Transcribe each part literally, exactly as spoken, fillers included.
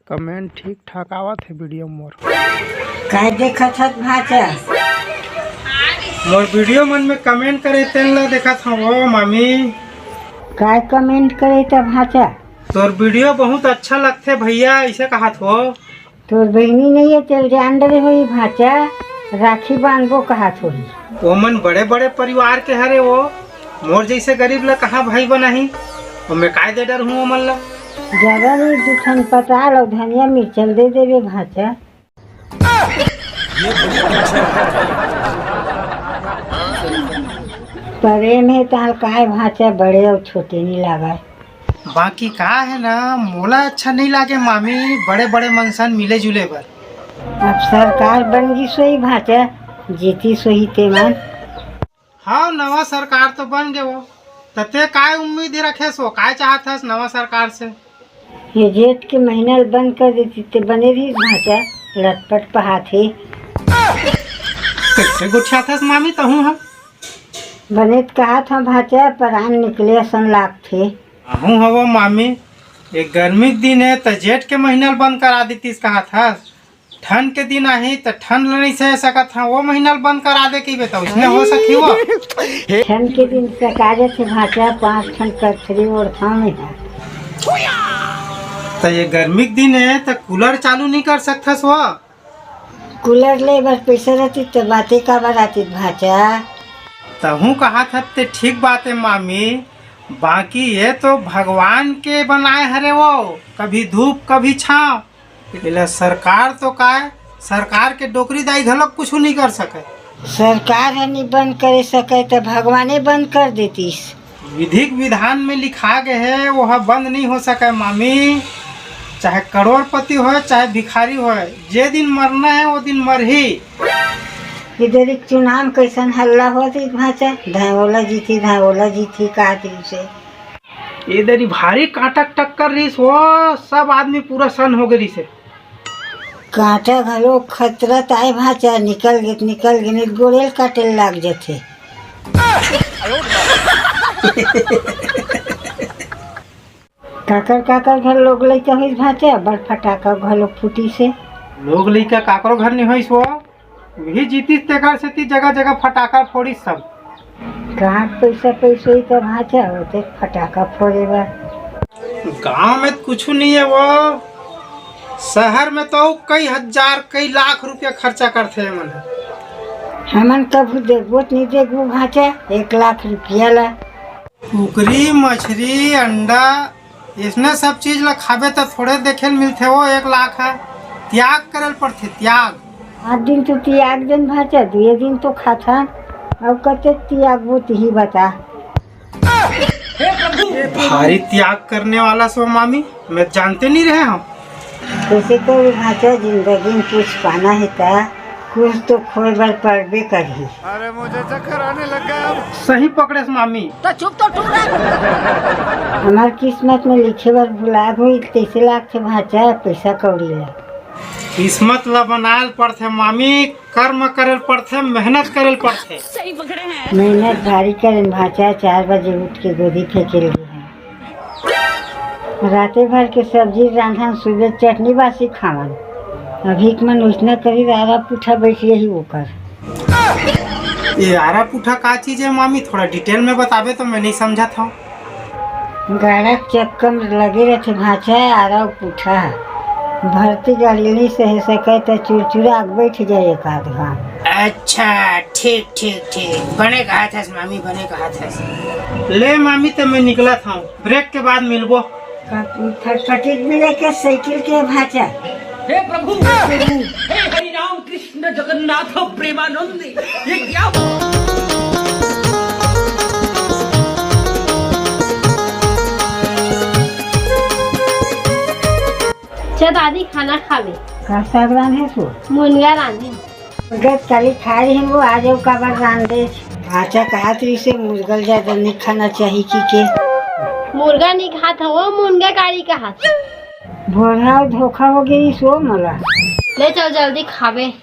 Comment ठीक ठाक आवत हे वीडियो मोर। काय देखत हस भांचा? मोर वीडियो मन में कमेंट करे तेन ला देखत हंव ओ मामी। काय कमेंट करे त भांचा? तोर वीडियो बहुत अच्छा लगथे भैया, ऐसे कहत हो। तोर बहिनी नहीं है, चल जान डरे होई भांचा, राखी बांधबो कहत होही। ओमन बड़े बड़े परिवार के हरे वो, मोर जैसे गरीब ला कहाँ भाई बनाही? और मैं काय दे डर हूँ ओमन ला? जगह नहीं, दू ठन पताल और धनिया मिर्चल दे देवे भांचा। प्रेम है ताल काय भांचा, बड़े और छोटे नहीं लागे। बाकी का है ना, मोला अच्छा नहीं लागे मामी, बड़े बड़े मनसन मिले जुले बर। अब सरकार बन गिस होही भांचा, जीतिस होही तेमन। हाँ, नवा सरकार तो बन गे वो, त ते काय उम्मीद रखेस वो, काय चाहत हस नवा सरकार से? ये जेठ के महीना ल बंद कर देती ते बने रही भांचा, लटपट पहात हे। कैसे गोठियाथस मामी तहूँ ह? बने त कहत हंव भांचा, परान निकले असन लागथे। आहूँ हवो मामी, ये गर्मी के दिन हे त जेठ के महीना ल बंद करा देतिस कहत हस। ठंड के दिन आही त ठंड ल नइ सह सकत हंव, वो महीना ल बंद करा दे कहिबे त उसने हो सकही वो। ठंड के दिन सका जथे भांचा, पांच ठन कथरी ओढ़थंव मैं ह। त ये गर्मी के दिन हे त कूलर चालू नइ कर सकथस वो? कूलर ले बर पैसा रहती त बाते काबर आती भांचा? तहूँ कहत हस ते ठीक बात हे मामी, बाकी ये तो भगवान के बनाए हरे वो, कभी धूप कभी छाँव। एला सरकार तो काय, सरकार के डोकरी दाई घलोक कुछु नइ कर सके। सरकार ह नइ बंद करे सके त भगवाने बंद कर देतिस। विधिक विधान में लिखा गे हे, वो ह बंद नइ हो सके मामी। चाहे करोड़पति होय, चाहे भिखारी होय, जे दिन मरना हे, वो दिन मरही। इधर एक चुनाव में कैसन हल्ला होत हे भांचा, धांय ओला जीती, धांय ओला जीती, का दिन से। ए दरी भारी कांटा के टक्कर रहिस वो, सब आदमी पूरा सन्न हो गे रहिस हे। कांटा घलो खतरत आय भांचा, निकल गे त निकल गे, नहीं त गोड़े ल काटे ल लाग जथे। काकर काकर घर लोग लइका होइस भांचा, बड़ फटाका घलो फूटिस हे। लोग लइका काकरो घर नहीं होइस वो, उही जीतिस तेकर सेती जगह जगह फटाका फोड़िस सब। कहाँ पैसा पैसा ही त भांचा होते फटाका फोड़े बर। गांव में त कुछु नहीं हे वो, शहर में तो कई हजार कई लाख रुपया खर्चा करथे एमन। हमन कभू देखबो त नहीं देखबो भांचा एक लाख रुपया ला। कुकरी, मछरी, अंडा, इसने सब चीज ला खाबे त थोड़े देखे ल मिलथे वो एक लाख ह। त्याग करे ल पड़थे, त्याग। आठ दिन तो त्याग देन भांचा, दुए दिन तो खाथन, अब कते त्यागबो तिही बता। भारी त्याग करने वाला सो मामी, मैं जानते नहीं रहे हम। कैसे तो भांचा जिंदगी में कुछ पाना हे त कुछ तो खोए बर पड़बे करही। अरे मुझे चक्कर आने लग गया अब। सही पकड़ेस मामी। तो चुप तो तू रह। हमार किस्मत में लिखे बर भुला गई, कैसे लागथे भांचा पैसा कौड़ी ला। किस्मत ला बनाए ल पड़थे मामी, कर्म करे ल पड़थे, मेहनत करे ल पड़थे। मेहनत भारी करेन भांचा, चार बजे उठ के गोदी फेंके ल गे हे। राते भर के सब्जी रांधन, सुबह चटनी बासी खावन। अभी के मन उसने करी आरा पुठा बैठ यही ओकर। ये आरा पुठा का चीज है मामी, थोड़ा डिटेल में बताबे तो मैं नहीं समझत हूँ। गाड़ा के चक्कर में लगे रहथे भांचा, आरा पुठा। भर्ती गाड़ी नहीं सहे सके त चुरचुरा के बैठ जाए एक आध घाम। अच्छा, ठीक ठीक ठीक, बने कहा था मामी, बने कहा था। ले मामी, त मैं निकलत हूँ, ब्रेक के बाद मिलबो। फटफटी मिले के साइकिल के भांचा। हे प्रभु, हे प्रभु, हे हरि राम कृष्ण जगन्नाथ प्रेमानंद, ये क्या हुआ? चल दादी, खाना खाबे। का साग रांधे तू? मुनगा रांधे। मुनगा काली खाए रही वो, आज अउ काबर रांधे? भांचा कहत रहिसे मुनगा ल ज्यादा नहीं खाना चाहिए कि के। मुनगा नहीं खात हवो, मुनगा काली कहत। भोरहा धोखा हो गई सो मोला। ले चल जल्दी खाबे।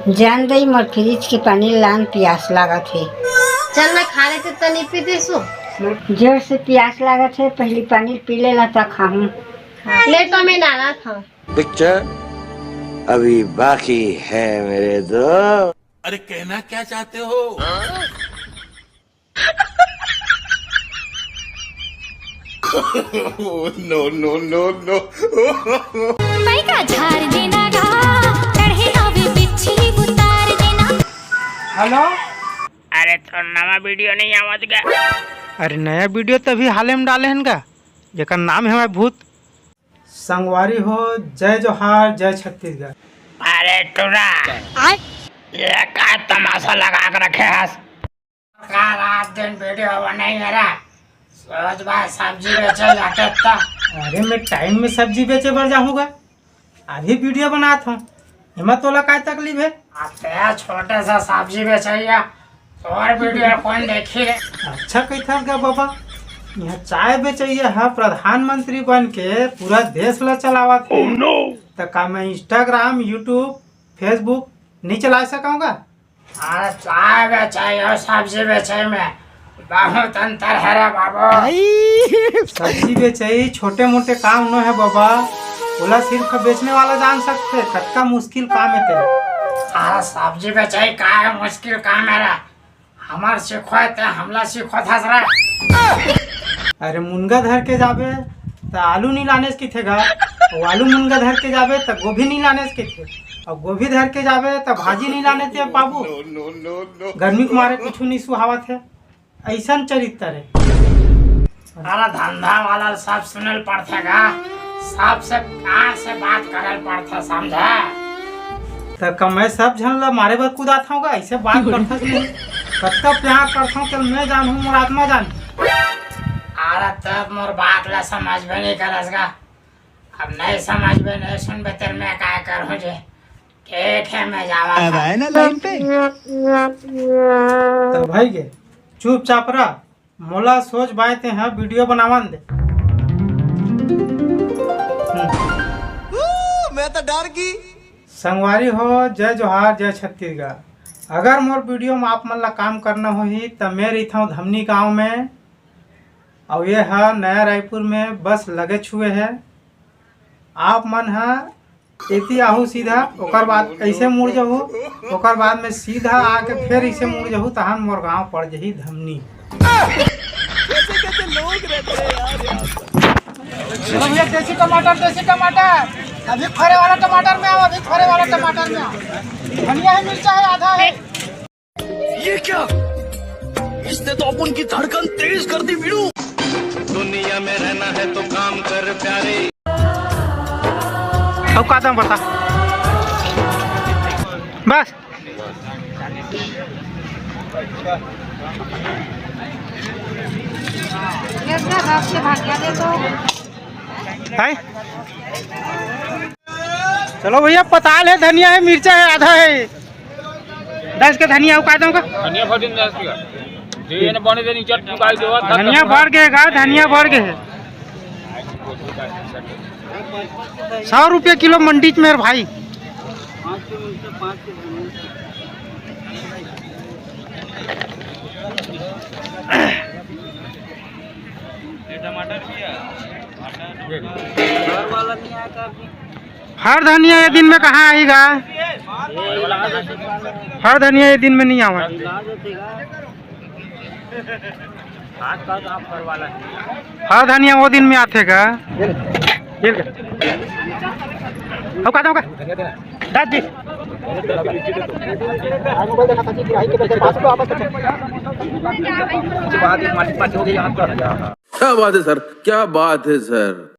जान दई, मोर फ्रिज के पानी लान, पियास लागत हे। चल ना, खा लेते, तनी पी देसु। जोर से पियास लागत हे, पहली पानी पी लेला त खाहूं। ले तो मैं नाना था। पिक्चर अभी बाकी है मेरे दोस्त। अरे, कहना क्या चाहते हो? No, no, no, no. Paika झार देना गा, चढ़े आवे बिच्छी उतार देना। हेलो। अरे, तो नवा वीडियो नहीं आवत गा? अरे, नया वीडियो तो अभी हाले में डाले हन गा, जेकर नाम है भूत। संगवारी हो, जय जोहार, जय छत्तीसगढ़। अरे टुरा, आय? ये का तमाशा लगा के रखे हस? का रात दिन वीडियो बनाई मेरा? सोच भाई, सब्जी बेचे जाते तो। अरे, मैं टाइम में सब्जी बेचे बर जाहूँगा, अभी वीडियो बनात हूँ, एमा तोला काय तकलीफ है? अब ते छोटे सा सब्जी बेचैया, तोर वीडियो कौन देखी रे? अच्छा कहिथस गा बाबा, यहाँ चाय बेचैया ह प्रधानमंत्री बन के पूरा देश ला चलावत हे। त का मैं Instagram, YouTube, Facebook नहीं चला सकूँगा? अरे चाय बेचै अउ सब्जी बेचै में बहुत अंतर है रे बाबू। सब्जी बेचई छोटे मोटे काम नो है बाबा, ओला सिर्फ बेचने वाला जान सकथे, कतका मुश्किल काम है तेरे। अरे सब्जी बेचई का है मुश्किल काम है रे? हमर सिखोय ते हमला सिखोथस रे। अरे मुनगा धर के जाबे त आलू नी लानेस किथे गा, अउ आलू मुनगा धर के जाबे त गोभी नी लानेस किथे, अउ गोभी धर के जाबे त भाजी नी लाने ते पाबू। गर्मी के मारे कुछु नी सुहावत है, ऐसन चरित्र है। अरे धंधा वाला सब सुनल पड़थे गा, सबसे प्यार से बात करल पड़थे, समझे? त का मैं सब झन ला मारे बर कुदात हूँ गा, ऐसे बात करथस नहीं। कतका प्यार करथौं तेल मैं जानहूँ, मोर आत्मा जान। अरे तब मोर बात ला समझबे नहीं करस गा। अब नहीं समझबे, नहीं सुनबे, तेल मैं काय करूँ जी? ठीक है, मैं जावा अब था। आए ना लाइन पे। त भाई गे, चुपचाप रह, मोला सोच बाय तेहा वीडियो बनावन दे। हम्म। ऊ, मैं तो डर गई। संगवारी हो, जय जोहार, जय छत्तीसगढ़। अगर मोर वीडियो में आप मन ला काम करना होही, त मैं रहिथौं धमनी गांव में, अउ ये ह नया रायपुर में बस लगे छुए है। आप मन ह एती आहू सीधा, ओकर बाद ऐसे मुड़ जहू, ओकर बाद में सीधा आके फिर ऐसे मुड़ जहू, तहन मोर गांव पड़ जही धमनी। चलो भैया, देसी टमाटर, देसी टमाटर, अभी फरे वाला टमाटर में आओ, अभी फरे वाला टमाटर में आओ। धनिया है, मिर्चा है, आधा है। ये क्या? इसने तो अपन की धड़कन तेज कर दी वीरू। दुनिया में रहना है तो काम कर प्यारे। अब का दाम बता? बस। ये अपना रस के भाग गया, देखो। है? चलो भैया, पताल है, धनिया है, मिर्चा है, आधा है। दस के धनिया, अउ का दाम का? धनिया भर दिन दस के। जे एने बने दे नीचे टुकाई देवत। धनिया बढ़ गए गा, धनिया बढ़ गए है। सौ रुपये किलो मंडी में रे भाई। टमाटर भी है। हर धनिया ये दिन में कहाँ आही गा? हर धनिया ये दिन में नहीं आवा। हर धनिया वो दिन में आथे गा। हो का, हो का? दस बीस। क्या बात है सर, क्या बात है सर।